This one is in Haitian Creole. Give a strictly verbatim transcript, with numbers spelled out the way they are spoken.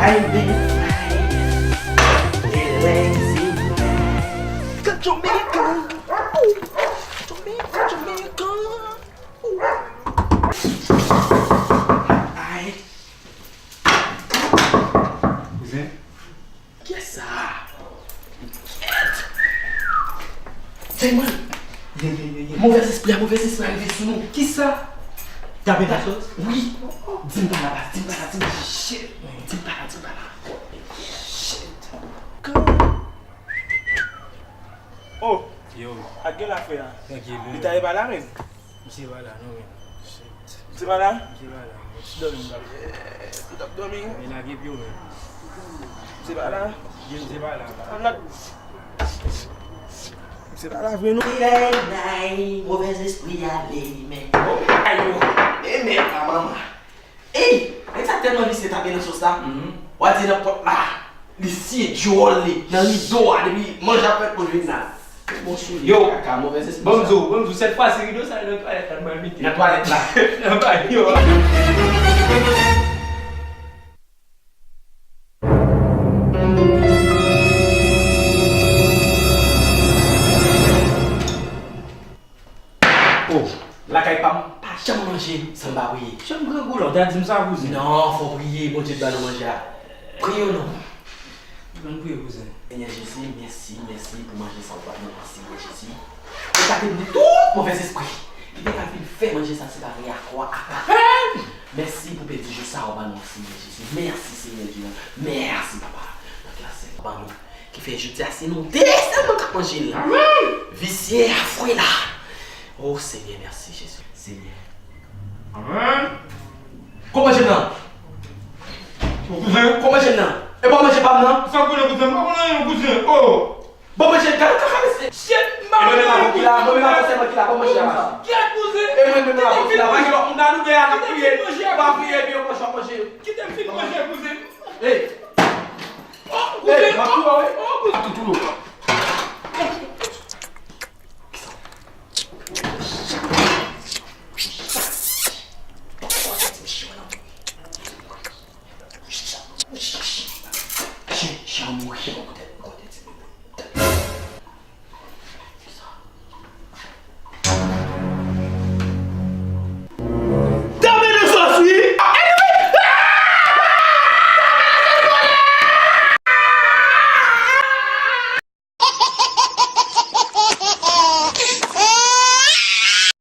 Ay, men, ay, e lazy man. Jamaica. Jamaica, Jamaica. Ay. Kouzen. Kiyès sa? Shit! Damon! Ye, ye, ye, ye. Movèzespri a, movèzespri a rive sou nou. Kisa? Tape la? Wi. Di m pa la, baz. Di m pa la, di m pa la. Shit, man. Di m pa la, di m pa la. Shit. Oh! Yo. Ak gen la, frè a. Trankil, wi. Li ta ye pa la, men. Misye pa la non, men. Shit. Misye pa la? Misye pa la, men. Ti dòmi m pral fè. Shit, li t ap dòmi. Men lage pye w, men. Misye pa la? Gen misye pa la. Ann nòt. Misye pa la vre non. Lè nay, movèzespri ale, men. Ayo, e men pa manman. Ey, nèg sa tèlman visye tape nan sos la. Mhm. W a di nan pòt la. Li siye djòl li nan rido a depi manje ap fèt pou l vin la. Bon sou li. Yo, kaka, movèzespri sa. Ban m di w, ban m di w, sèt fwa si rido sa nan twalèt la, nou pral mete. Nan twalèt la. Nan banyo a. Oh, lakay pa m, pa janm manje san m pa priye. Janm grangou la, w ta di m sa, kouzen. Non, fò w priye, Bondye t ba nou manje a. Priye w non. Ann priye, kouzen. Senyè Jezi, mèsi, mèsi pou manje sa w ba nou an, Senyè Jezi. Ou ka debouche tout movèzespri ki te ka vin fè manje sa se pa reyakò a. Mèsi pou pèdi jou sa w ba nou an, Senyè Jezi. Mèsi, Senyè Dye. Mèsi, Papa. Nan klas sèl ban nou. Ki fè jodi a se nou de sèlman k ap manje l. Amèn! Visye a fwe la. O Senyè, mèsi Jezi. Senyè. Amèn! Kò manje m nan? O kouzen. Kò manje m nan? E pa w manje pa m nan? Sa w konnen kouzen? M pa konnen anyen kouzen. O! Bon manje, gade kaka mesye. Shit, m pa konnen anyen kouzen. E mwen menm avè w ki la, mwen menm avè w sèlman ki la, bon manje a. Kèt kouzen. E mwen menm avè w ki la, pa gen lòt moun nan nou de a k ap kriye. Pa kriye epi yo manje, w ap manje. Kite m fin manje kouzen. Ey! Oh, kouzen! Ey, m ap touye w, wi. Oh, kouzen! M ap touye w.